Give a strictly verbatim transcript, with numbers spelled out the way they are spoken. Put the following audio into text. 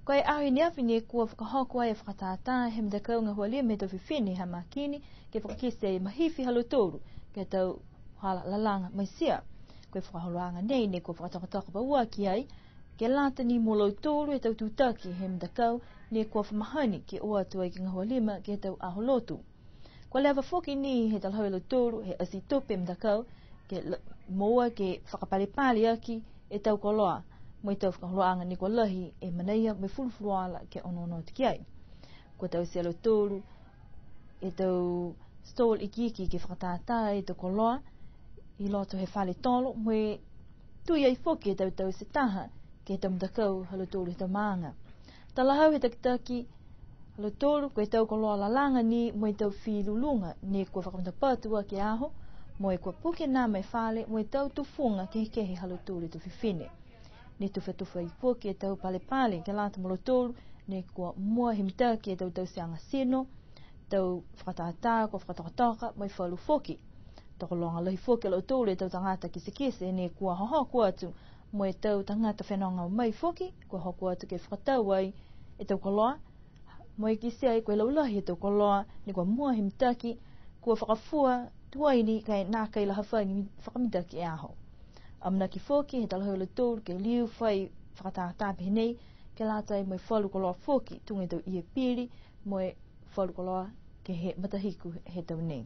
Ko e aho i ne afi ne kua fakahoko ai e fakatātā he matakau gahua lima he tau fifine ha Makini, ke fakakite e mahifi ha lautolu ke he tau hala lalaga maisia. Ko e fakaholoaga nei ne kua fakatokatoka pauaki ai, ke lata ni mo lautolu e tau tutaki he matakau ne kua fa mahani ke o atu ai ke gahua lima ke he tau aho lotu. Kua leva foki ni he talahau e lautolu he ati tupe matakau ke la-, moua ke fakapalepale aki e tau koloa, mo e tau fakaholoaga ne kua lahi e manaia mo e fulufuluola ke onoono atu ki ai. Kua taute e lautolu e tau stall ikiiki ke fakatātā e tau koloa i loto he fale tolo, mo e tui ai foki e tau taute taha ke he tau matakau ha lautolu he tau maaga. Talahau he takitaki ha lautolu, ko e tau koloa lalaga ni mo e tau filuluga ne kua fakamatapatu aki e aho, mo e kua puke nama e fale mo e tau tufuga kehekehe ha lautolu e tau fifine. Ne tufatufa ai foki e tau palepale ke lata mo lautolu ne kua mua he mitaki e tau tauteaga tino, tau fakatātā kua fakatokatoka, mo e falu foki. Tokologa lahi foki a lautolu e tau tagata kitekite ne kua hohoko atu, mo e tau tagata fenoga mai foki, kua hoko atu ke fakatau ai e tau koloa, mo e kitia ai ko e laulahi e tau koloa ne kua mua he mitaki, kua fakafua tuai ni ka e nākai la hafagi mi-, fakamitaki e aho. Amanaki foki he talahau ha lautolu ke liu fai fakatātā pehē nei, ke lata ai mo e falu koloa foki, tuga e tau ie pili, mo e falu koloa ke he matahiku he tau nei.